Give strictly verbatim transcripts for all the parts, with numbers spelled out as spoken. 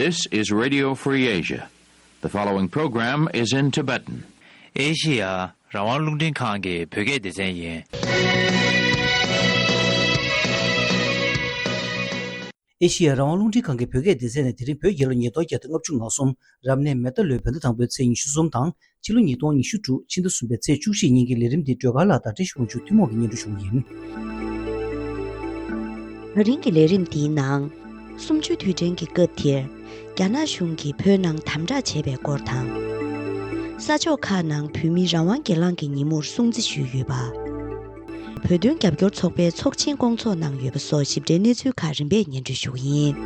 This is Radio Free Asia. The following program is in Tibetan. ཨེ་ཤི་ཡ་རང་དབང་རླུང་འཕྲིན་ཁང་གི་བོད་སྐད་སྡེ་ཚན་ཡིན། ཨེ་ཤི་ཡ་རང་དབང་རླུང་འཕྲིན་ཁང་གི་བོད་སྐད་སྡེ་ཚན་ནས་དེ་རིང་བོད་རྒྱལ་ལོ་ཉིས་སྟོང་བརྒྱ་དང་ལྔ་བཅུ་ང་གསུམ་རབ་གནས་མེ་རྟ་ལོའི་བོད་ཟླ་དང་པོའི་ཚེས་ཉི་ཤུ་གསུམ་དང་། ཕྱི་ལོ་ཉིས་སྟོང་ཉི་ཤུ་དྲུག་ཕྱི་ཟླ་གསུམ་པའི་ཚེས་བཅུ་གཅིག་ཉིན་གྱི་ལས་རིམ་འདི་སྒྲོལ་དཀར་ལགས་དང་བཀྲ་ཤིས་དབང་ཕྱུག་ཐུན་མོང་གིས་སྙན་སྒྲོན་ཞུ་གི་ཡིན། ད་རིང་གི་ལས་རིམ་འདིའི་ནང་། གསུམ་བཅུའི་དུས་དྲན་གྱི་སྐབས་དེར། རྒྱ་ནག་གཞུང་གིས་བོད་ནང་དམ་དྲག་བྱས་པའི་སྐོར་དང་། ས་ཕྱོགས་ཁག་ནང་བོད་མི་རང་དབང་སྒེར་ལངས་ཀྱི་ཉིན་མོར་སྲུང་བརྩི་ཞུས་ཡོད་པ། བོད་དོན་རྒྱབ་སྐྱོར་ཚོགས་པའི་ཚོགས་ཆེན་སྐོང་ཚོགས་གནང་ཡོད་པ་སོགས་ཞིབ་ཕྲའི་གནས་ཚུལ་ཁག་རིམ་པས་སྙན་སྒྲོན་ཞུ་གི་ཡིན།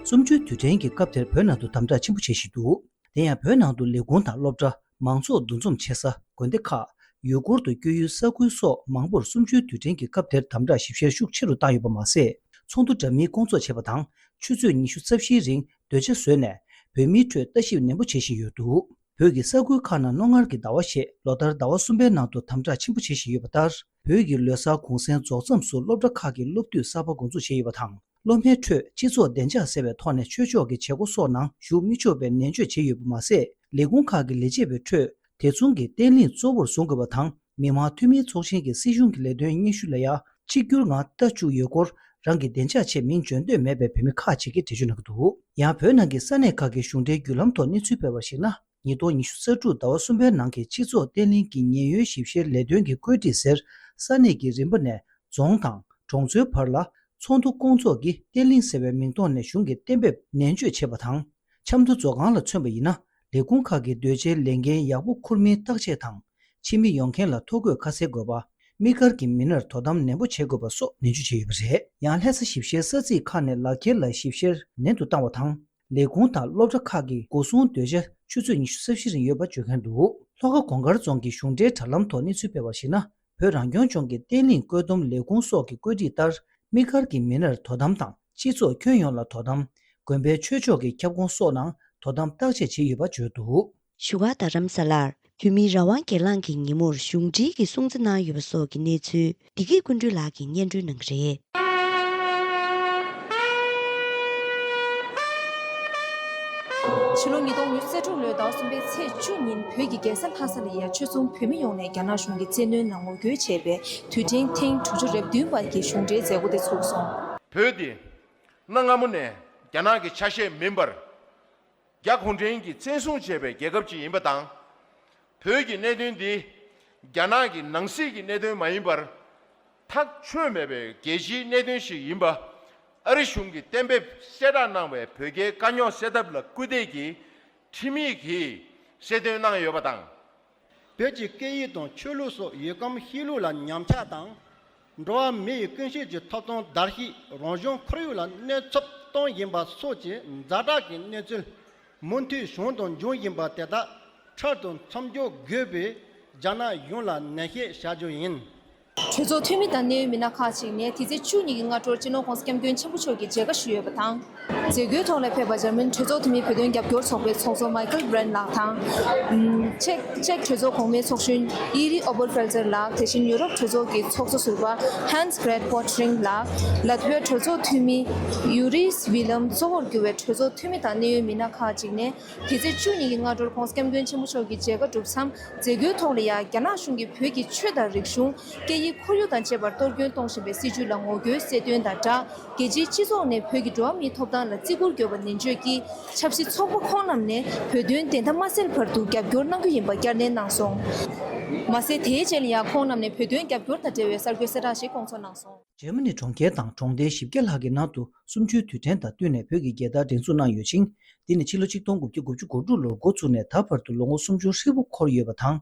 གསུམ་བཅུའི་དུས་དྲན་གྱི་སྐབས་དེར་བོད་ནང་དུ་དམ་དྲག་ཆེན་པོ་བྱེད་བཞིན་འདུག་དེ་ཡང་བོད་ནང་དུ་ལས་ཁུངས་དང་སློབ་གྲྭ། མང་ཚོགས་འདུ་འཛོམས་བྱེད་ས། དགོན་སྡེ་ཁག་ཡུལ་སྐོར་དུ་བསྐྱོད་ཡུལ་ས་ཁུལ་སོགས་མང་པོར་གསུམ་བཅུའི་དུས་དྲན་གྱི་སྐབས་དེར་དམ་དྲག་ཞིབ་བཤེར་ཤུགས་ཆེ་རུ་བཏང་ཡོད་པ་མ་ཟད། ཚོགས་འདུ་འདྲ་མིན་སྐོང་ཚོགས་བྱས་པ་དང་། ཆུ་ཚོད་ཉི་ཤུ་རྩ་བཞིའི་རིང་སྡོད་བྱ་བཟོས་ནས། བོད་མིའི་ཁྲོད་ལྟ་ཞིབ་ནན་པོ་བྱེད་བཞིན་ཡོད་འདུག་བོད་ཀྱི་ས་ཁུལ་ཁག་ནང་རྣོ་ངར་གྱི་ཟླ་བ་ཞེས་ལོ་ལྟར་ཟླ་བ་གསུམ་པའི་ནང་དུ་དམ་དྲག་ཆེན་པོ་བྱེད་བཞིན་ཡོད་པ་ལྟར། བོད་ཀྱི་ལོ་གསར་གུང་གསེང་རྫོགས་མཚམས་སུ་སློབ་གྲྭ་ཁག་གི་སློབ་དུས་གསར་པ་འགོ་འཛུགས་བྱས་ཡོད་པ་དང་། སློབ་མའི་ཁྲོད་སྤྱི་ཚོགས་བདེ་འཇགས་ཟེར་བའི་ཐོག་ནས་ཆོས་ཕྱོགས་ཀྱི་བྱེད་སྒོ་སོགས་ནང་ཞུགས་མི་ཆོག་པའི་ནན་བརྗོད་བྱས་ཡོད་པ་མ་ཟད། ལས་ཁུངས་ཁག་གི་ལས་བྱེད་པའི་ཁྲོད་དེ་མཚུངས་ཀྱི་བརྟན་ལྷིང་གཙོ་བོར་བཟུང་དགོས་པ་དང་། མི་དམངས་འཐུས་མིའི་ཚོགས་ཆེན་གྱི་སྲིད་གཞུང་གི་ལས་དོན་སྙན་ཞུ་ལ་ཡང་གཅིག་གྱུར་ངང་ལྟ་བཅུག་ཡོད་སྐོར། རང་གི་བདེ་འཇགས་ཆེད་མིང་བརྗོད་འདོད་མེད་པའི་བོད་མི་ཁག་ཅིག་གིས་འགྲེལ་བརྗོད་གནང་གི་འདུག་ཡང་བོད་ནང་གི་ས་གནས་ཁག་གི་གཞུང་འབྲེལ་བརྒྱུད་ལམ་ཐོག་གནས་ཚུལ་སྤེལ་བར་གཞིགས་ན། ཉིས་སྟོང་ཉི་ཤུ་རྩ་དྲུག་ཟླ་བ་གསུམ་པའི་ནང་གི་སྤྱི་ཚོགས་བརྟན་ལྷིང་གི་ཉེན་གཡོལ་ཞིབ་བཤེར་ལས་དོན་གྱི་བཀོད་སྒྲིག་ཟེར་ས་གནས་ཀྱི་རིམ་པ་ནས་རྫོང་དང་གྲོང་ཚོའི་བར་ལ་ཚོགས་འདུ་སྐོང་ཚོགས་ཀྱིས་བརྟན་ལྷིང་ཟེར་བའི་མིང་ཐོག་ནས་གཞུང་གི་གཏན་འབེབས་ནན་བརྗོད་བྱས་པ་དང་། ཆབ་མདོ་མཛོད་ཁང་ལ་མཚོན་པ་ཡིན་ན། ལས་ཁུངས་ཁག་གི་སྡོད་བྱའི་ལས་འགན་ཡག་པོ་འཁུར་མིན་བརྟག་དཔྱད་དང་། ཕྱི་མི་ཡོང་མཁན་ལ་ཐོ་འགོད་ཁ་གསལ་དགོས་པ། དམིགས་བཀར་གྱི་མི་སྣར་དོ་དམ་ནན་པོ་བྱེད་དགོས་པ་སོགས་ནན་བརྗོད་བྱས་ཡོད་པ་རེད། ཡང་ལྷ་ས་ཞིབ་བཤེར་ས་ཚིགས་ཁག་ནས་ལག་ཁྱེར་ལ་ཞིབ་བཤེར་ནན་དུ་བཏང་བ་དང་། ལས་ཁུངས་དང་སློབ་གྲྭ་ཁག་གི་སྒོ་སྲུང་སྡོད་བྱ་ཆུ་ཚོད་ཉི་ཤུ་རྩ་བཞི་རིང་ཡོད་པ་བརྗོད་མཁན་འདུག་ལྷོ་ཁ་གོང་དཀར་རྫོང་གི་གཞུང་འབྲེལ་དྲ་ལམ་ཐོག་གནས་ཚུལ་སྤེལ་བར་གཞིགས་ན། བོད་རང་སྐྱོང་ལྗོངས་ཀྱི་བརྟན་ལྷིང་བཀོད་འདོམས་ལས་ཁུངས་སོགས་ཀྱི་བཀོད་སྒྲིག་ལྟར། དམིགས་བཀར་གྱི་མི་སྣར་དོ་དམ་དང་། སྤྱི་ཚོགས་ཁྱོན་ཡོངས་ལ་དོ་དམ། དགོན་པའི་ཆོས་ཕྱོགས་ཀྱི་ཁྱབ་ཁོངས་སོགས་ནང་དོ་དམ་བརྟག་དཔྱད་བྱས་ཡོད་པ་བརྗོད་འདུག་བཞུགས་སྒར་རྡ་རམ་ས་ལར་བོད་མིའི་རང་དབང་སྒེར་ལངས་ཀྱི་ཉིན་མོར་གཞུང་འབྲེལ་གྱི་སྲུང་བརྩི་གནང་ཡོད་པ་སོགས་ཀྱི་གནས་ཚུལ་བདེ་སྐྱིད་ཀུན་སྒྲོན་ལགས་ཀྱིས་སྙན་སྒྲོན་གནང་གི་རེད། ཕྱི་ལོ་ཉིས་སྟོང་ཉི་ཤུ་རྩ་དྲུག་ལོའི་ཟླ་བ་གསུམ་པའི་ཚེས་བཅུ་ཉིན་བོད་ཀྱི་རྒྱལ་ས་ལྷ་ས་ལ་ཡ་ཆོལ་གསུམ་བོད་མི་ཡོངས་ནས་རྒྱ་ནག་གཞུང་གི་བཙན་གནོན་ལ་ངོ་རྒོལ་བྱས་པའི་དུས་དྲན་ཐེངས་དྲུག་ཅུ་རེ་བདུན་པ་གི་གཞུང་འབྲེལ་མཛད་སྒོ་དེ་ཚུགས་སོང་། བོད་དེ་གནའ་སྔ་མོ་ནས་རྒྱ་ནག་གི་ཆ་ཤས་མིན་པར། རྒྱ་གུང་ཁྲན་གྱིས་བཙན་བཟུང་བྱས་པའི་རྒྱལ་ཁབ་ཅིག་ཡིན་པ་དང་། བོད་ཀྱི་གནད་དོན་འདི་རྒྱ་ནག་གི་ནང་སྲིད་ཀྱི་གནད་དོན་མ་ཡིན་པར། ཐག་ཆོད་མེད་པའི་རྒྱལ་སྤྱིའི་གནད་དོན་ཞིག་ཡིན་པ། ཨ་རི་གཞུང་གིས་གཏན་འབེབས་གསལ་བསྒྲགས་གནང་བའི་བོད་རྒྱའི་དཀའ་རྙོག་སེལ་ཐབས་ལ་སྐུལ་འདེད་ཀྱི་ཁྲིམས་ཡིག་གིས་གསལ་སྟོན་གནང་ཡོད་པ་དང་། བོད་ཀྱི་སྐད་ཡིག་དང་ཆོས་ལུགས་སོགས་ཡུལ་ཁམས་ཤིང་ལུག་ལ་ཉམས་ཆག་དང་། འགྲོ་བ་མི་ཡི་ཀུན་སྤྱོད་ཀྱི་ཐོབ་ཐང་བརྡལ་བཤིག་རང་བྱུང་ཁོར་ཡུག་ལ་གནོད་ཚབས་གཏོང་བཞིན་པ་སོགས་ཀྱི་ཛ་དྲག་གི་གནས་ཚུལ་མུ་མཐུད་བྱུང་དང་འབྱུང་བཞིན་པ་དེ་དག་འཕྲལ་དུ་མཚམས་འཇོག་དགོས་པའི་རྒྱ་ནག་གཞུང་ལ་ནན་བཤད་བྱ་རྒྱུ་ཡིན། གྲོས་ཚོགས་འཐུས་མི་དང་གནད་ཡོད་མི་སྣ་ཁག་ཅིག་ནས་དེ་ཚེ་བཅུ་གཉིས་ཀྱི་སྔ་དྲོར་སྤྱི་ནོར་༸གོང་ས་༸སྐྱབས་མགོན་ཆེན་པོ་མཆོག་གི་མཇལ་ཁ་ཞུས་ཡོད་པ་དང་། མཛད་སྒོའི་ཐོག་ལ་ཕེབས་པ་འཇར་མན་གྲོས་ཚོགས་འཐུས་མི་བོད་དོན་རྒྱབ་སྐྱོར་ཚོགས་པའི་ཚོགས་གཙོ་མའི་ཀལ་བྷི་རན་ལགས་དང་། ཨམ། ཅེཀ་ཅེཀ་གྲོས་ཚོགས་གོང་མའི་ཚོགས་གཞོན་ཨི་རི་ཨོ་བར་ཕེལ་ཙེར་ལགས། དེ་བཞིན་ཡུ་རོབ་གྲོས་ཚོགས་ཀྱི་ཚོགས་གཙོ་ཟུར་པ་ཧན་སི་གྷྲེད་པོ་ཊི་རིང་ལགས། ལ་ཐི་ཝའི་གྲོས་ཚོགས་འཐུས་མི་ཡུ་རིས་ཝི་ལམ་གཙོ་བོར་གྱུར་བའི་གྲོས་ཚོགས་འཐུས་མི་དང་གནད་ཡོད་མི་སྣ་ཁག་ཅིག་ནས། དེ་ཚེ་བཅུ་གཉིས་ཀྱི་སྔ་དྲོར་༸གོང་ས་༸སྐྱབས་མགོན་ཆེན་པོ་མཆོག་གི་མཇལ་ཁ་གྲུབ་མཚམས། མཛད་སྒོའི་ཐོག་ལ་ཡང་རྒྱ་ནག་གཞུང་གིས་བོད་ཀྱི་ཆོས་དང་རིག་གཞུང་། སྐད་ཡིག་ཁོར་ཡུག་དང་བཅས་པར་གཏོར་སྐྱོན་གཏོང་བཞིན་པའི་སྲིད་བྱུས་ལ་ངོ་རྒོལ་གསལ་སྟོན་དང་སྦྲགས། རྒྱལ་སྤྱིའི་སྤྱི་ཚོགས་ནས་བོད་ཀྱི་འགྲོ་བ་མིའི་ཐོབ་ཐང་ལ་བརྩི་བཀུར་དགོས་པ་ནན་བརྗོད་ཀྱིས། ཆབ་སྲིད་ཚོགས་པ་ཁོང་རྣམས་ནས་བོད་དོན་བདེན་མཐའ་མ་གསལ་བར་དུ་རྒྱབ་སྐྱོར་གནང་རྒྱུ་ཡིན་པ་བསྐྱར་ནན་གནང་སོང་། མ་ཟད། དེའི་རྗེས་ལ་ཡང་ཁོང་རྣམས་ནས་བོད་དོན་རྒྱབ་སྐྱོར་དང་འབྲེལ་བའི་གསར་འགོད་གསལ་བསྒྲགས་ཤིག་སྐོང་ཚོགས་གནང་སོང་། འཇར་མ་ནི་གྲོང་ཁྱེར་དང་གྲོང་རྡལ་བཞི་བརྒྱ་ལྷག་གི་ནང་དུ་གསུམ་བཅུའི་དུས་དྲན་དང་བསྟུན་ནས་བོད་ཀྱི་རྒྱལ་དར་སྒྲེང་འཛུགས་གནང་ཡོད་ཅིང་། འདི་ནི་ཕྱི་ལོ་ཆིག་སྟོང་དགུ་བརྒྱ་དགུ་བཅུ་གོ་དྲུག་ལོར་འགོ་བཙུགས་ནས་ད་བར་དུ་ལོ་ངོ་སུམ་ཅུ་ཧྲིལ་པོ་འཁོར་ཡོད་པ་དང་།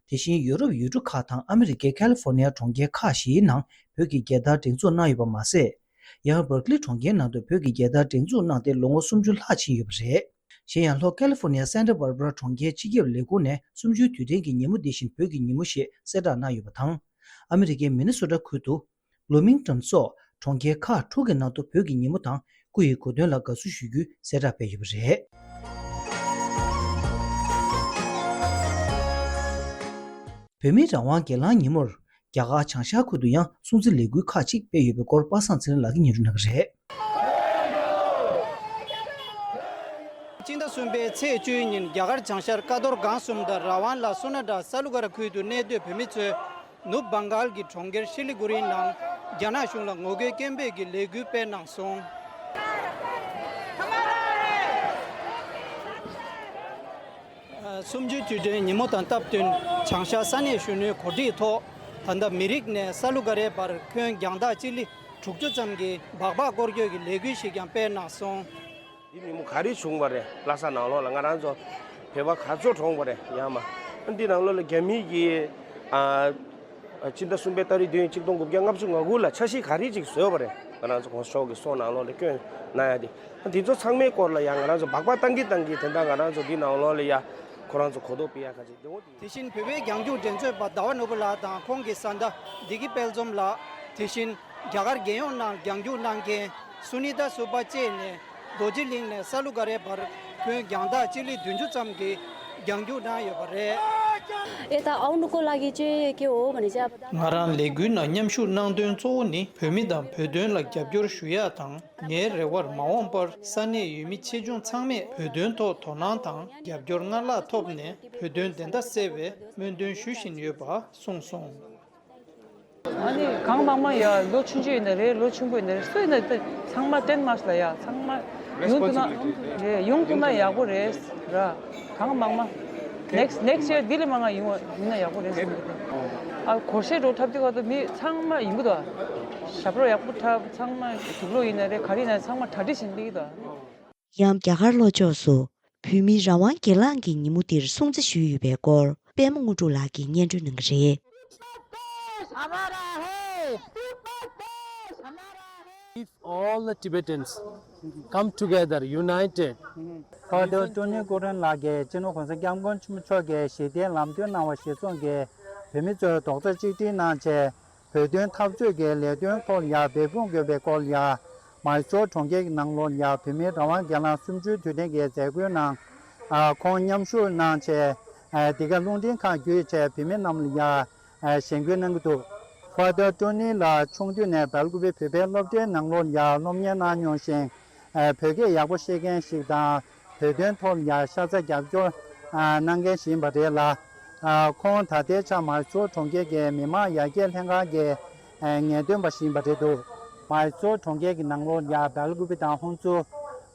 དེ་བཞིན་ཡོ་རོབ་ཡུལ་གྲུ་ཁག་དང་ཨ་མི་རི་ཀའི་ཁ་ལི་ཧྥོར་ནི་ཡ་གྲོང་ཁྱེར་ཁག་བཞིའི་ནང་བོད་ཀྱི་རྒྱལ་དར་སྒྲེང་འཛུགས་གནང་ཡོད་པ་མ་ཟད། ཡང་བར་ཀི་ལི་གྲོང་ཁྱེར་ནང་དུ་བོད་ཀྱི་རྒྱལ་དར་སྒྲེང་འཛུགས་གནང་སྟེ་ལོ་ངོ་སུམ་ཅུ་ལྷག་ཕྱིན་ཡོད་པ་རེད། གཞན་ཡང་ལྷོ་ཁ་ལི་ཧྥོར་ནི་ཡ་སན་ཊ་བྷར་བྷ་ར་གྲོང་ཁྱེར་སྤྱི་ཁྱབ་ལས་ཁུངས་ནས་གསུམ་བཅུའི་དུས་དྲན་གྱི་ཉིན་མོ་འདི་བཞིན་བོད་ཀྱི་ཉིན་མོ་ཞེས་གསལ་བསྒྲགས་གནང་ཡོད་པ་དང་། ཨ་མི་རི་ཀའི་མི་ནི་སོ་ཊ་ཁུལ་དུ། བློ་མིང་ཊོན་སོགས་གྲོང་ཁྱེར་ཁག་དྲུག་གི་ནང་དུ་བོད་ཀྱི་ཉིན་མོ་དང་སྐུ་ཡི་གོ་སྟོན་ལ་དགའ་བསུ་ཞུ་རྒྱུའི་གསལ་བསྒྲགས་སྤེལ་ཡོད་པ་རེད། བོད་མིའི་རང་དབང་སྒེར་ལངས་ཉིན་མོར་རྒྱ་གར་བྱང་ཤར་ཁུལ་དུ་ཡང་སྲུང་བརྩི་ལས་འགུལ་ཁག་ཅིག་སྤེལ་ཡོད་པའི་སྐོར་པ་སངས་ཚེ་རིང་ལགས་ཀྱིས་སྙན་སྒྲོན་གནང་གི་རེད། སྤྱི་ཟླ་གསུམ་པའི་ཚེས་བཅུའི་ཉིན་རྒྱ་གར་བྱང་ཤར་ཀ་རྡོར་སྒང་གསུམ་དང་ར་ཝན་ལ་སོ་ན་ཌ་ས་ལུ་ག་ར་ཁུལ་དུ་གནས་སྡོད་བོད་མི་ཚོས་ནུབ་བང་གཱལ་གྱི་གྲོང་ཁྱེར་ཤི་ལི་གུ་རིའི་ནང་རྒྱ་ནག་གཞུང་ལ་ངོ་རྒོལ་སྐད་འབོད་ཀྱི་ལས་འགུལ་སྤེལ་གནང་སོང་། གསུམ་བཅུའི་དུས་དྲན་ཉིན་མོ་དང་སྟབས་བསྟུན་བྱང་ཤར་ས་གནས་གཞོན་ནུའི་གོ་སྒྲིག་ཐོག་ད་ལྟ་མི་རིགས་ནས་ས་ལུ་ག་རའི་བར་ཁྱོན་རྒྱང་ཐག་སྤྱི་ལེ་དྲུག་ཅུ་ཙམ་གྱི་སྦག་སྦག་སྐོར་སྐྱོད་ཀྱི་ལས་འགུལ་ཞིག་ཀྱང་སྤེལ་གནང་སོང་། འདི་ཉིན་མོ་ག་རེ་བྱུང་བ་རེད། ལྷ་ས་ནང་ལོགས་ལ་ང་རང་ཚོ་བོད་པ་ག་ཚོད་གྲོངས་པ་རེད། ཡང་མ་འདི་ནང་ལོགས་ལ་རྒྱ་མི་གིས་ཨ་ཕྱི་ཟླ་གསུམ་པའི་ཏ་རིག་བདུན་གཅིག་སྟོང་དགུ་བརྒྱ་ལྔ་བཅུ་ང་དགུ་ལ་འཆར་གཞི་ག་རེ་ཅིག་བཟོས་པ་རེད། ང་རང་ཚོ་གོང་ས་མཆོག་གི་སྲོག་ནང་ལོགས་ལ་བསྐྱོན་གནང་ཡ་དེ། འདི་ཚོ་ཚང་མའི་སྐོར་ལ་ཡང་ང་རང་ཚོ་སྦག་སྦག་བཏང་གི་བཏང་གི་དེ་འདྲ་ང་རང་ཚོ་འདི་ནང་ལོགས་ལ་ཡ་ཁོ་རང་ཚོ་གོ་རྟོགས་སྤེལ་ཡ་ག་ཅིག་དེ་འོ་དེ། དེ་བཞིན་བོད་པའི་རྒྱང་རྒྱུག་འགྲན་རྩོད་པ་ཟླ་བ་ནོར་བུ་ལགས་དང་ཁོང་གི་བཟའ་ཟླ་བདེ་སྐྱིད་དཔལ་འཛོམས་ལགས། དེ་བཞིན་རྒྱ་གར་རྒྱལ་ཡོངས་ནང་རྒྱང་རྒྱུག་གནང་མཁན་སུ་ནི་ཏཱ་སུ་པ་བཅས་ནས་རྡོ་རྗེ་གླིང་ནས་ས་ལུ་ག་རའི་བར་ཁྱོན་རྒྱང་ཐག་སྤྱི་ལེ་བདུན་ཅུ་ཙམ་གྱི་རྒྱང་རྒྱུག་གནང་ཡོད་པ་རེད། ང་རང་ལས་འགུལ་ནང་མཉམ་ཞུགས་གནང་དོན་གཙོ་བོ་ནི་བོད་མི་དང་བོད་དོན་ལ་རྒྱབ་སྐྱོར་ཞུ་ཡག་དང་། ངའི་རེ་བར་མ་འོངས་པར་ས་གནས་ཡུལ་མི་ཆེ་ཆུང་ཚང་མས་བོད་དོན་ཐོག་དོ་སྣང་དང་རྒྱབ་སྐྱོར་སྔར་ལྷག་ཐོབ་ནས་བོད་དོན་བདེན་མཐའ་གསལ་བའི་སྨོན་འདུན་ཞུ་བཞིན་ཡོད་པ་གསུངས་སོང་། ཨ་ནི་གང་མང་མང་ཡ་ལོ་ཆུང་ཆུང་ཡིན་ན་རེད། ལོ་ཆེན་པོ་ཡིན་ན་རེད། སུ་ཡིན་ན་ད་ཚང་མ་བསྟེན་མ་ཤི་ལ་ཡ་ཚང་མ་ཡོང་ཐུབ་ན་རེད། ཡོང་ཐུབ་ན་ཡག་པོ་རེད་ར། གང་མང་མང་next next year འདི་ལས་མང་ང་ཡོང་བ་ཡིན་ན་ཡག་པོ་རེད་བསམ་གི་འདུག་ཨ་སྒོར་གཞས་འགྲོ་འཁྲབ་དུས་ག་ད་མི་ཚང་མ་ཡོང་གི་འདུག་ཞབས་བྲོ་ཡག་པོ་འཁྲབ། ཚང་མ་དུག་ལོག་ཡིན་ན་རེད། ག་རེ་ཡིན་ན་ཚང་མ་གྲ་སྒྲིག་བྱེད་ཀྱི་འདུག་ཡང་རྒྱ་གར་ལྷོ་ཕྱོགས་སུ་བོད་མིའི་རང་དབང་སྒེར་ལངས་ཀྱི་ཉིན་མོ་འདིར་སྲུང་བརྩི་ཞུས་ཡོད་པའི་སྐོར་པད་མ་དངོས་གྲུབ་ལགས་ཀྱིས་སྙན་སྒྲོན་གནང་གི་རེད། If all the Tibetans come together, united, Father Tony Gordon ལགས་ཀྱིས་སྤྱི་ནོར་གོང་ས་སྐྱབས་མགོན་ཆེན་པོ་མཆོག་གིས་ཞི་བདེའི་ལམ་སྟོན་གནང་བ་གཞིར་བཟུང་གིས་བོད་མི་ཚོས་རྡོག་རྩ་གཅིག་སྒྲིལ་གནང་བྱས། བོད་དོན་འཐབ་རྩོད་ཀྱི་ལས་དོན་ཐོག་ཡང་འབད་འབུངས་དགོས་པའི་སྐོར་ཡང་། མའི་སོར་གྲོང་ཁྱེར་གྱི་ནང་ལོགས་ཡང་བོད་མིའི་རང་དབང་སྒེར་ལངས་གསུམ་བཅུའི་དུས་དྲན་གྱི་མཛད་སྒོའི་ནང་། ཨ་ཁོང་མཉམ་ཞུགས་གནང་བྱས། ཨ་འདི་ག་རླུང་འཕྲིན་ཁང་བརྒྱུད་བྱས་བོད་མི་རྣམས་ལ་ཡང་། ཨ་ཞལ་འགོད་གནང་གི་འདུག Father Tony ལགས་ཆུང་དུས་ནས་སྦེལ་ཀུ་པེ་བོད་པའི་སློབ་གྲྭའི་ནང་ལོགས་ཡང་སློབ་གཉེར་གནང་མྱོང་ཞིང་། ཨ་བོད་སྐད་ཡག་པོ་ཤེས་མཁན་ཞིག་དང་། བོད་དོན་ཐོག་ཡང་ཤ་ཚ་རྒྱབ་སྐྱོར་ཨ་གནང་མཁན་ཞིག་ཡིན་པ་རེད་ལ། ཨ་ཁོང་ད་ལྟའི་ཆར་མའི་སོར་གྲོང་ཁྱེར་གྱི་མི་དམངས་ཡར་རྒྱས་ལྷན་ཁང་གི་ཨ་ངེས་སྟོན་པ་ཞིག་ཡིན་པ་རེད་འདུག་མའི་སོར་གྲོང་ཁྱེར་གྱི་ནང་ལོགས་ཡང་སྦེལ་ཀུ་པེ་དང་ཧོན་སུར།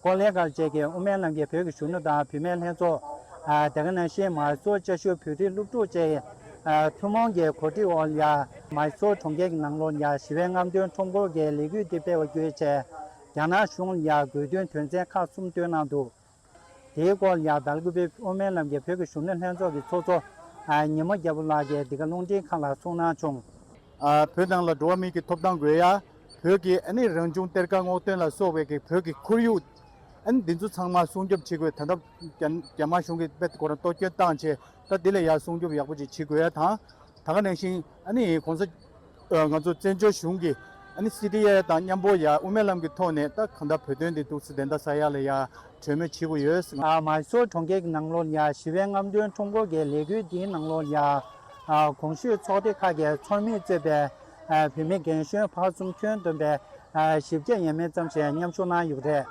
ཀོ་ལེ་གྷལ་བཅས་ཀྱི་དབུ་མའི་ལམ་གྱི་བོད་ཀྱི་གཞོན་ནུ་དང་བུད་མེད་ལྷན་ཚོགས། ཨ་དེ་ག་ནང་བཞིན་མའི་སོར་བཅའ་བཞུགས་བོད་རིགས་སློབ་ཕྲུག་བཅས་ཨ་ཐུན་མོང་གི་གོ་སྒྲིག་འོག་ཡང་མའི་སོར་གྲོང་ཁྱེར་གྱི་ནང་ལོགས་ཡང་ཞི་བའི་རྔམ་སྟོན་ཁྲོམ་སྐོར་གྱི་ལས་འགུལ་འདི་སྤེལ་བ་བརྒྱུད་བྱས། རྒྱ་ནག་གཞུང་ལ་ཡང་དགོས་འདུན་དོན་ཚན་ཁག་གསུམ་བཏོན་གནང་འདུག་དེའི་སྐོར་ཡང་སྦེལ་ཀུ་པེ་དབུ་མའི་ལམ་གྱི་བོད་ཀྱི་གཞོན་ནུ་ལྷན་ཚོགས་ཀྱི་ཚོགས་གཙོ་ཨ་ཉི་མ་རྒྱལ་པོ་ལགས་ཀྱིས་འདི་ག་རླུང་འཕྲིན་ཁང་ལ་གསུངས་གནང་བྱུང་། ཨ་བོད་ནང་ལ་འགྲོ་བ་མིའི་གི་ཐོབ་ཐང་དགོས་ཡ། བོད་ཀྱི་ཨ་ནི་རང་བྱུང་གཏེར་ཁ་སྔོག་འདོན་ལ་སོགས་པའི་གི་བོད་ཀྱི་ཁོར་ཡུག་ཨ་ནི་འདི་ཚོ་ཚང་མ་སྲུང་སྐྱོབ་བྱེད་དགོས། ད་ལྟ་རྒྱ་རྒྱ་དམར་གཞུང་གིས་དཔེ་ཁོ་རང་གཏོར་སྐྱོན་བཏང་བྱས། ད་འདི་ལ་ཡ་སྲུང་སྐྱོབ་ཡག་པོ་ཅིག་བྱེད་དགོས་ཡ་དང་། ད་ག་ནང་བཞིན་ཨ་ནི་གོང་ས་ཨ་ང་ཚོ་བཙན་བྱོལ་གཞུང་གིས་ཨ་ནི་སི་ཌི་ཨེ་དང་མཉམ་པོ་ཡ་དབུ་མའི་ལམ་གྱི་ཐོག་ནས་ད་གང་ལྟར་བོད་དོན་འདི་ཏོག་ཙམ་བདེན་མཐའ་གསལ་ཡ་ལ་ཡ་གྲོས་མོལ་བྱེད་དགོས་ཡོད་ཟེར། ཨ་མའི་སོར་གྲོང་ཁྱེར་གྱི་ནང་ལོགས་ཡ་ཞི་བའི་རྔམ་སྟོན་ཁྲོམ་སྐོར་གྱི་ལས་འགུལ་འདིའི་ནང་ལོགས་ཡ་ཨ་གོང་ཞུས་ཚོགས་སྡེ་ཁག་གི་ཚོགས་མིས་གཙོས་པའི་ཨ་བོད་མི་རྒན་གཞོན་ཕར་ཚུར་ཁྱོན་བསྡོམས་པའི་ཨ་བཞི་བརྒྱ་ཡས་མས་ཙམ་ཞིག་མཉམ་ཞུགས་གནང་ཡོད་པ་རེད།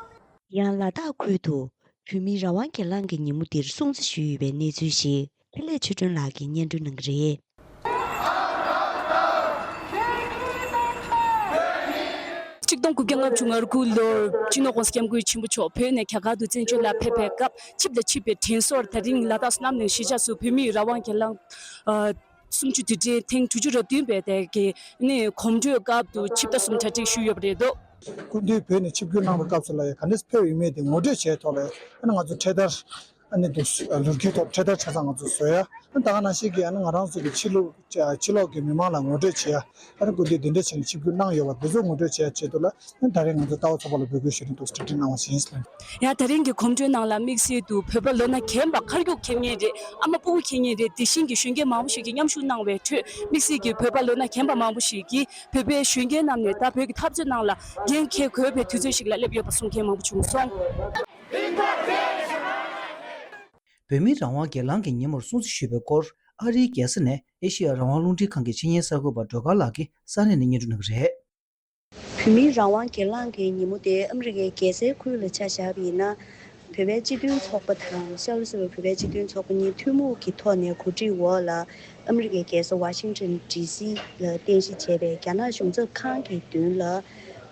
ཡང་ལ་དྭགས་ཁུལ་དུ་བོད་མིའི་རང་དབང་སྒེར་ལངས་ཀྱི་ཉིན་མོ་འདིར་སྲུང་བརྩི་ཞུས་ཡོད་པའི་གནས་ཚུལ་ཞིག་འཕྲིན་ལས་ཆོས་སྒྲོན་ལགས་ཀྱིས་སྙན་སྒྲོན་གནང་གི་རེད། གཅིག་སྟོང་དགུ་བརྒྱ་ལྔ་བཅུ་ང་དགུ་ལོར་སྤྱི་ནོར་༸གོང་ས་༸སྐྱབས་མགོན་ཆེན་པོ་མཆོག་བོད་ནས་རྒྱ་གར་དུ་བཙན་བྱོལ་ལ་ཕེབས་པའི་སྐབས་ཆིབས་དང་ཆིབས་པའི་དྲིན་གཟོར་ད་རིང་ལ་དྭགས་བསོད་ནམས་གླིང་གཞིས་ཆགས་སུ་བོད་མིའི་རང་དབང་སྒེར་ལངས་ཨ་གསུམ་བཅུ་དུས་དྲན་ཐེངས་དྲུག་ཅུ་རེ་བདུན་པའི་དེ་གའི་ནི་གོམ་བགྲོད་སྐབས་སུ་ཆིབས་རྟ་གསུམ་གྲ་སྒྲིག་ཞུས་ཡོད་པ་རེད་འདུག་སྐུ་མདུན་བོད་ནས་ཆིབས་བསྒྱུར་གནང་བའི་སྐབས་སུ་ལ་ཡང་ག་འདྲས་ཕེབས་ཡོད་མེད་དེ་ངོ་སྤྲོད་བྱས་ཐོག་ལ་ཡང་ང་ཚོ་འཕྲེད་དར་ཨ་ནི་འདུག་ལོ་རྒྱུས་ཐོག་འཕྲེད་དར་ཆ་ཚང་ང་ཚོ་བཟོས་ཡ། ཨ་ནི་ད་ག་ནང་བཞིན་གྱི་ཨ་ནི་ང་རང་ཚོ་གི་ཕྱི་ལོགས་ཕྱི་ལོགས་ཀྱི་མི་མང་ལ་ངོ་སྤྲོད་བྱེད་ཡ། ཨ་ནི་སྐུ་མདུན་འདི་འདྲ་བྱས་ནས་ཆིབས་བསྒྱུར་གནང་ཡོད་པ་འདི་ཚོ་ངོ་སྤྲོད་བྱེད་ཡ་ཆེད་དུ་ལ་ཨ་ནི་ད་རེས་ང་ཚོ་ལྟ་བ་ཚོགས་པ་ལ་འབོད་སྐུལ་ཞུ་རིན་འདུག་གྲ་སྒྲིག་གནང་བ་ཞིག་ཡིན་ཟེར། ཡང་ད་རིང་གི་གོམ་བགྲོད་ནང་ལ་དམིགས་བསལ་དུ་བོད་པ་ལོ་ན་རྒན་པ་ཁ་རྒྱུག་མཁན་རེད། ཨ་མ་སྤུ་གུ་མཁན་རེད། དེ་བཞིན་གྱི་གཞོན་སྐྱེས་མང་པོ་ཞིག་གིས་མཉམ་ཞུགས་གནང་བའི་ཁྲོད་དམིགས་བསལ་གྱི་བོད་པ་ལོ་ན་རྒན་པ་མང་པོ་ཞིག་གིས་བོད་པའི་གཞོན་སྐྱེས་རྣམས་ནས་ད་བོད་ཀྱི་འཐབ་རྩོད་ནང་ལ་འགན་འཁྱེར་དགོས་པའི་དུས་ཚོད་ཞིག་ལ་སླེབས་ཡོད་པ་གསུང་མཁན་མང་པོ་བྱུང་སོང་། བོད་མིའི་རང་དབང་སྒེར་ལངས་ཀྱི་ཉིན་མོར་སྲུང་བརྩི་ཞུས་པའི་སྐོར་ཨ་རིའི་རྒྱལ་ས་ནས་ཨེ་ཤེ་ཡ་རང་དབང་རླུང་འཕྲིན་ཁང་གི་ཆེད་གཉེར་གསར་འགོད་པ་སྒྲོལ་དཀར་ལགས་ཀྱིས་ས་གནས་ནས་སྙན་སྒྲོན་གནང་གི་རེད། བོད་མིའི་རང་དབང་སྒེར་ལངས་ཀྱི་ཉིན་མོ་དེ་ཨ་མི་རི་ཀའི་རྒྱལ་སའི་ཁུལ་ལ་ཆ་བཞག་པ་ཡིན་ན། བོད་པའི་སྤྱི་མཐུན་ཚོགས་པ་དང་ཤར་ལྷོ་སྲིད་པའི་བོད་པའི་སྤྱི་མཐུན་ཚོགས་པ་གཉིས་ཐུན་མོང་གི་ཐོག་ནས་གོ་སྒྲིག་འོག་ལ་ཨ་མི་རི་ཀའི་རྒྱལ་ས་ཝ་ཤིང་ཊོན་ཌི་སི་ལ་རྟེན་གཞི་བྱས་པའི་རྒྱ་ནག་གཞུང་ཚབ་ཁང་གི་མདུན་ལ་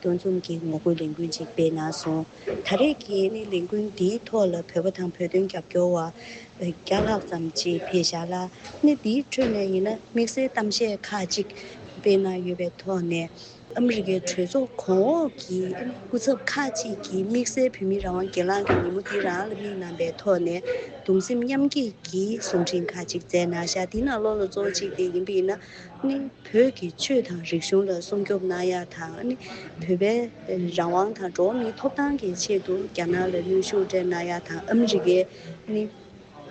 འདུ་འཛོམས་ཀྱི་ངོ་རྒོལ་ལས་འགུལ་ཅིག་སྤེལ་གནང་སོང་། ད་རེས་ཀྱི་ནི་ལས་འགུལ་འདིའི་ཐོག་ལ་བོད་པ་དང་བོད་དོན་རྒྱབ་སྐྱོར་བ་བརྒྱ་ལྷག་ཙམ་ཅིག་ཕེབས་བཞག་ལ། ནི་འདིའི་ཁྲོད་ནས་ཡིན་ན་དམིགས་བསལ་གཏམ་བཤད་ཁག་ཅིག་སྤེལ་གནང་ཡོད་པའི་ཐོག་ནས། ཨ་མི་རི་ཀའི་གྲོས་ཚོགས་གོང་འོག་གི་སྐུ་ཚབ་ཁག་ཅིག་གིས་དམིགས་བསལ་བོད་མིའི་རང་དབང་སྒེར་ལངས་ཀྱི་ཉིན་མོ་འདི་རང་ལ་དམིགས་གནང་པའི་ཐོག་ནས་གདུང་སེམས་མཉམ་སྐྱེད་ཀྱི་གསུང་འཕྲིན་ཁག་ཅིག་བསྩལ་གནང་ཤག་འདིའི་ནང་ལོགས་ལ་གཙོ་བོ་གཅིག་དེ་ཡིན་པ་ཡིན་ན། ནི་བོད་ཀྱི་ཆོས་དང་རིག་གཞུང་ལ་སྲུང་སྐྱོབ་གནང་ཡག་དང་། ནི་བོད་པའི་རང་དབང་དང་འགྲོ་བ་མིའི་ཐོབ་ཐང་གི་ཆེད་དུ་རྒྱ་ནག་ལ་གནོན་ཤུགས་སྤྲད་གནང་ཡག་དང་། ཨ་མི་རི་ཀའི་ནི་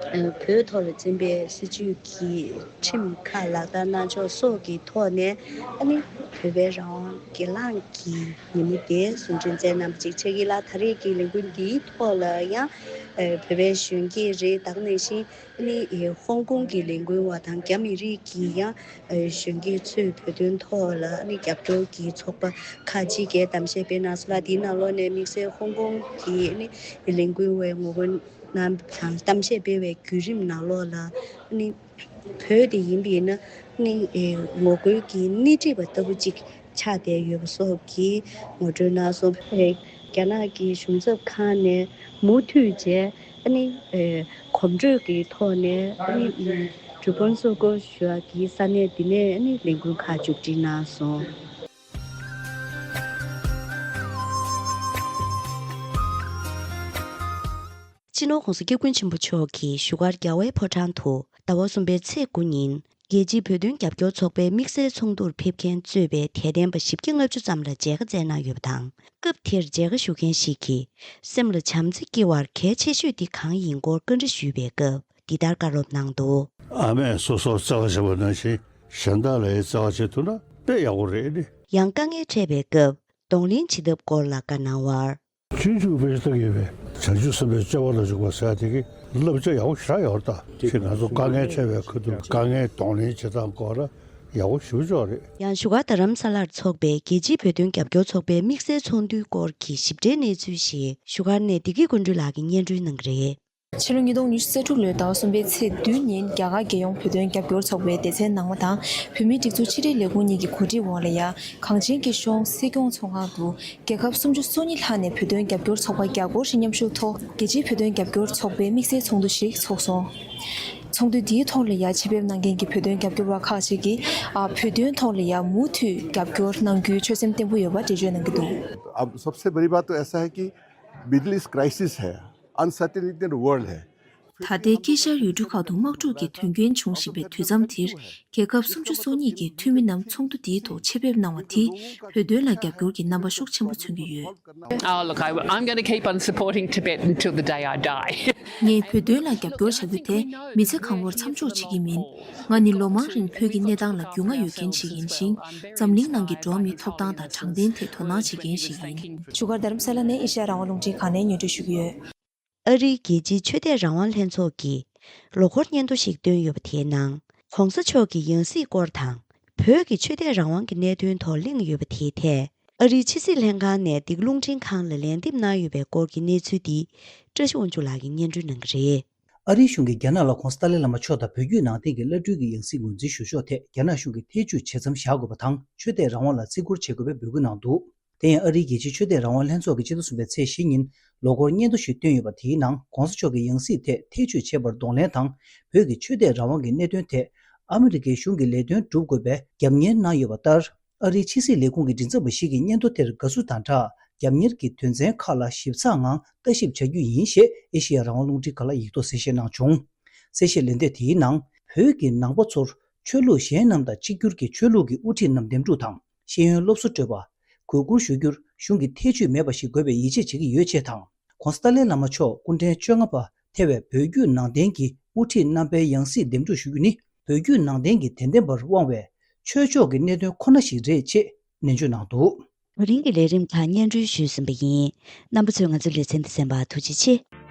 བོད་ཐོག་ལ་འཛིན་པའི་སྲིད་བྱུས་ཀྱི་ཁྲིམས་ཁག་ལག་བསྟར་གནང་ཕྱོགས་སོགས་ཀྱི་ཐོག་ནས། ཨ་ནི་བོད་པའི་རང་དབང་སྒེར་ལངས་ཀྱི་ཉིན་མོ་དེ་གསུང་འཕྲིན་བསྩལ་གནང་བ་ཅིག་ཆགས་ཀྱི་ལ། ད་རེས་ཀྱི་ལས་འགུལ་འདིའི་ཐོག་ལ་ཡང་བོད་པའི་གཞོན་སྐྱེས་རེད། ད་ག་ནང་བཞིན་ཨ་ནི་ཧོང་ཀོང་གི་ལས་འགུལ་བ་དང་རྒྱ་མི་རིགས་ཀྱི་ཡང་གཞོན་སྐྱེས་ཚོས་བོད་དོན་ཐོག་ལ་ཨ་ནི་རྒྱབ་སྐྱོར་གྱི་ཚོགས་པ་ཁག་ཅིག་གིས་གཏམ་བཤད་སྤེལ་གནང་སོང་ལ། དེའི་ནང་ལོགས་ནས་དམིགས་བསལ་ཧོང་ཀོང་གི་ཨ་ནི་ལས་འགུལ་བའི་ངོ་རྒོལ་གནང་དང་གཏམ་བཤད་སྤེལ་བའི་བརྒྱུད་རིམ་ནང་ལོགས་ལ། ཨ་ནི་བོད་དེ་ཡིན་པ་ཡིན་ན་ནི་ཨེ་ངོ་རྒོལ་གྱི་སྣེ་ཁྲིད་པ་ལྟ་བུ་ཅིག་ཆགས་བསྡད་ཡོད་པ་སོགས་ཀྱི་ངོ་སྤྲོད་གནང་སོང་། ཨེ་རྒྱ་ནག་གི་གཞུང་ཚབ་ཁང་ནས་མུ་མཐུད་བྱས་ཨ་ནི་ཨེ་གོམ་བགྲོད་ཀྱི་ཐོག་ནས་ཨ་ནི་གྲུ་དཔོན་སོགས་སྐོར་ཞུ་བ་གི་ས་གནས་འདི་ནས་ཨ་ནི་ལས་འགུལ་ཁག་མཇུག་སྒྲིལ་གནང་སོང་། སྤྱི་ནོར་༧གོང་ས་༧སྐྱབས་མགོན་ཆེན་པོ་མཆོག་གིས་བཞུགས་སྒར་རྒྱལ་བའི་ཕོ་བྲང་དུ་ཟླ་བ་གསུམ་པའི་ཚེས་དགུ་ཉིན་རྒྱལ་སྤྱིའི་བོད་དོན་རྒྱབ་སྐྱོར་ཚོགས་པའི་དམིགས་བསལ་ཚོགས་འདུར་ཕེབས་མཁན་གཙོས་པའི་དད་ལྡན་པ་བཞི་བརྒྱ་ལྔ་བཅུ་ཙམ་ལ་མཇལ་ཁ་བསྩལ་གནང་ཡོད་པ་དང་། སྐབས་དེར་མཇལ་ཁ་ཞུ་མཁན་ཞིག་གིས་སེམས་ལ་བྱམས་བརྩེ་སྐྱེ་བར་གལ་ཆེ་ཤོས་འདི་གང་ཡིན་སྐོར་བཀའ་འདྲི་ཞུས་པའི་སྐབས་འདི་ལྟར་བཀའ་སློབ་གནང་འདུག། ཨ་མས་སོ་སོར་བརྩེ་བ་བྱེད་པ་ནང་བཞིན་གཞན་དག་ལ་ཡང་བརྩེ་བ་བྱེད་ཐུབ་ན་དཔེ་ཡག་པོ་རེད། ཡང་དཀའ་ངལ་འཕྲད་པའི་སྐབས་གདོང་ལེན་བྱེད་ཐབས་སྐོར་ལ་བཀའ་གནང་བར། སྤྱོད་འཇུག་དཔེ་ཆ་ལྟ་གི་ཡོད་པས། བྱང་ཆུབ་སེམས་དཔའི་སྤྱོད་པ་ལ་འཇུག་པ་ཟེར་ཡ་དེ་གི་བསླབ་བྱ་ཡག་པོ་ཞེ་དྲག་ཡོད་རེད་ད། ཅིག་ང་ཚོ་དཀའ་ངལ་འཕྲད་པའི་ཁ་ཐུག་ལ་དཀའ་ངལ་གདོང་ལེན་བྱེད་སྟངས་སྐོར་ལ་ཡག་པོ་ཞེ་པོ་ཅིག་རེད། ཡང་བཞུགས་སྒར་རྡ་རམ་ས་ལར་འཚོགས་པའི་རྒྱལ་སྤྱིའི་བོད་དོན་རྒྱབ་སྐྱོར་ཚོགས་པའི་དམིགས་བསལ་ཚོགས་འདུའི་སྐོར་གྱི་ཞིབ་ཕྲའི་གནས་ཚུལ་ཞིག་བཞུགས་སྒར་ནས་བདེ་སྐྱིད་ཀུན་འདུས་ལགས་ཀྱིས་སྙན་སྒྲོན་གནང་གི་རེད། ཕྱི་ལོ་ཉིས་སྟོང་ཉི་ཤུ་རྩ་དྲུག་ལོའི་ཟླ་བ་གསུམ་པའི་ཚེས་བདུན་ཉིན་རྒྱ་གར་རྒྱལ་ཡོངས་བོད་དོན་རྒྱབ་སྐྱོར་ཚོགས་པའི་སྡེ་ཚན་ནང་པ་དང་བོད་མིའི་སྒྲིག་འཛུགས་ཕྱི་དྲིལ་ལས་ཁུངས་གཉིས་ཀྱི་གོ་སྒྲིག་འོག་ལ་ཡ་གངས་ཅན་སྐྱིད་གཤོངས་སྲིད་སྐྱོང་ཚོགས་ཁང་དུ་རྒྱལ་ཁབ་སུམ་ཅུ་སོ་གཉིས་ལྷག་ནས་བོད་དོན་རྒྱབ་སྐྱོར་ཚོགས་པ་བརྒྱ་སྐོར་ཞིག་མཉམ་ཞུགས་ཐོག་རྒྱལ་སྤྱིའི་བོད་དོན་རྒྱབ་སྐྱོར་ཚོགས་པའི་དམིགས་བསལ་ཚོགས་འདུ་ཞིག་ཚོགས་སོང་། ཚོགས་འདུ་འདིའི་ཐོག་ལ་ཡ་ཆེད་ཕེབས་གནང་མཁན་གྱི་བོད་དོན་རྒྱབ་སྐྱོར་བ་ཁག་ཅིག་གིས་ཨ་བོད་དོན་ཐོག་ལ་ཡ་མུ་མཐུད་རྒྱབ་སྐྱོར་གནང་རྒྱུའི་ཆོད་སེམས་བརྟན་པོ་ཡོད་པ་འགྲེལ་བརྗོད་གནང་གི་འདུག། अब सबसे बड़ी बात तो ऐसा है कि middle east crisis है, uncertainty in the world है। ད་ལྟའི་དཀྱིལ་ཤར་ཡུལ་གྲུ་ཁག་ཏུ་དམག་འཁྲུག་གི་དོན་རྐྱེན་བྱུང་བཞིན་པའི་དུས་མཚམས་འདིར། རྒྱལ་ཁབ་སུམ་ཅུ་སོ་གཉིས་ཀྱི་འཐུས་མི་རྣམས་ཚོགས་འདུ་འདིའི་ཐོག་ཆེད་ཕེབས་གནང་བ་དེས་བོད་དོན་ལ་རྒྱབ་སྐྱོར་གྱི་རྣམ་པ་ཤུགས་ཆེན་པོ་མཚོན་གྱི་ཡོད། Oh, look, I, I'm going to keep on supporting Tibet until the day I die. ངས་བོད་དོན་ལ་རྒྱབ་སྐྱོར་བྱ་རྒྱུ་དེ་མི་ཚེ་གང་བོར་མཚམས་འཇོག་བྱེད་ཀྱི་མིན། ང་ནི་ལོ་མང་རིང་བོད་ཀྱི་གནས་སྟངས་ལ་རྒྱུས་མངའ་ཡོད་མཁན་ཞིག་ཡིན་ཞིང་། འཛམ་གླིང་ནང་གི་འགྲོ་བ་མིའི་ཐོབ་ཐང་དང་དྲང་བདེན་ཐད་དོ་སྣང་བྱེད་མཁན་ཞིག་ཡིན། བཞུགས་སྒར་རྡ་རམ་ས་ལ་ནས་ཨེ་ཤ་ཡ་རང་དབང་རླུང་འཕྲིན་ཁང་ནས་སྙན་སྒྲོན་ཞུ་གི་ཡོད། ཨ་རིའི་རྒྱལ་སྤྱིའི་ཆོས་དད་རང་དབང་ལྷན་ཚོགས་ཀྱིས་ལོ་འཁོར་སྙན་ཐོ་ཞིག་བཏོན་ཡོད་པ་དེའི་ནང་། ༸གོང་ས་མཆོག་གི་ཡང་སྲིད་སྐོར་དང་། བོད་ཀྱི་ཆོས་དད་རང་དབང་གི་གནད་དོན་ཐོག་གླེང་ཡོད་པ་དེའི་ཐད། ཨ་རིའི་ཕྱི་སྲིད་ལྷན་ཁང་ནས་འདི་ག་རླུང་འཕྲིན་ཁང་ལ་ལན་འདེབས་གནང་ཡོད་པའི་སྐོར་གྱི་གནས་ཚུལ་འདི་བཀྲ་ཤིས་དབང་ཕྱུག་ལགས་ཀྱིས་སྙན་སྒྲོན་གནང་གི་རེད། ཨ་རིའི་གཞུང་གིས་རྒྱ་ནག་ལ་༸གོང་ས་ཏཱ་ལའི་བླ་མ་མཆོག་དང་བོད་བརྒྱུད་ནང་བསྟན་གྱི་བླ་སྤྲུལ་གྱི་ཡང་སྲིད་ངོས་འཛིན་ཞུ་ཕྱོགས་ཐད་རྒྱ་ནག་གཞུང་གིས་ཐེ་བྱུས་ཇི་ཙམ་བཞག་དགོས་པ་དང་། ཆོས་དད་རང་དབང་ལ་བརྩི་བཀུར་བྱེད་དགོས་པའི་འབོད་སྐུལ་གནང་འདུག། དེ་ཡང་ཨ་རིའི་རྒྱལ་སྤྱིའི་ཆོས་དད་རང་དབང་ལྷན་ཚོགས་ཀྱིས་སྤྱི་ཟླ་གསུམ་པའི་ཚེས་བཞི་ཉིན་ལོ་འཁོར་སྙན་ཐོ་ཞིག་བཏོན་ཡོད་པ། དེའི་ནང་༸གོང་ས་མཆོག་གི་ཡང་སྲིད་ཐད་ཐེ་བྱུས་བྱས་པར་གདོང་ལེན་དང་། བོད་ཀྱི་ཆོས་དད་རང་དབང་གི་གནད་དོན་ཐད་ཨ་མི་རི་ཀའི་གཞུང་གིས་ལས་དོན་སྒྲུབ་དགོས་པའི་རྒྱབ་གཉེར་གནང་ཡོད་པ་ལྟར། ཨ་རིའི་ཕྱི་སྲིད་ལས་ཁུངས་ཀྱི་མགྲིན་ཚབ་པ་ཞིག་གིས་སྙན་ཐོ་དེར་དགའ་བསུ་དང་སྦྲགས། རྒྱབ་གཉེར་གྱི་དོན་ཚན་ཁག་ལ་ཞིབ་ཚགས་ངང་ལྟ་ཞིབ་བྱ་རྒྱུ་ཡིན་ཞེས་ཨེ་ཤེ་ཡ་རང་དབང་རླུང་འཕྲིན་ཁང་ལ་ཡིག་ཐོག་གསལ་བཤད་གནང་བྱུང་། གསལ་བཤད་ལན་འདེབས་དེའི་ནང་། བོད་ཀྱི་ནང་པ་ཚོར་ཆོས་ལུགས་གཞན་རྣམས་དང་གཅིག་གྱུར་གྱི་ཆོས་ལུགས་ཀྱི་དབུ་ཁྲིད་རྣམས་འདེམས་སྒྲུག་དང་། ཤེས་ཡོན་སློབ་གསོ་སྤྲོད་པ། གུས་བཀུར་ཞུ་རྒྱུར་གཞུང་གིས་ཐེ་བྱུས་མེད་པ་ཞིག་དགོས་པའི་ཡིད་ཆེས་བྱེད་ཀྱི་ཡོད་ཅེས་དང་། ༸གོང་ས་ཏཱ་ལའི་བླ་མ་མཆོག་སྐུ་ཕྲེང་བཅོ་ལྔ་པ་ཐེ་བའི་བོད་བརྒྱུད་ནང་བསྟན་གྱི་དབུ་ཁྲིད་རྣམ་པའི་ཡང་སྲིད་འདེམས་སྒྲུག་ཞུ་རྒྱུ་ནི། བོད་བརྒྱུད་ནང་བསྟན་གྱི་དད་ལྡན་པར་དབང་བའི་ཆོས་ཕྱོགས་ཀྱི་གནད་དོན་ཁོ་ན་ཞིག་རེད་ཅེས་ནན་བརྗོད་གནང་འདུག། ད་རིང་གི་ལས་རིམ་ཁག་སྙན་སྒྲོན་ཞུས་ཟིན་པ་ཡིན། རྣམ་པ་ཚོས་ང་ཚོའི་ལེ་ཚན་འདི་གསན་པར་ཐུགས་རྗེ་ཆེ།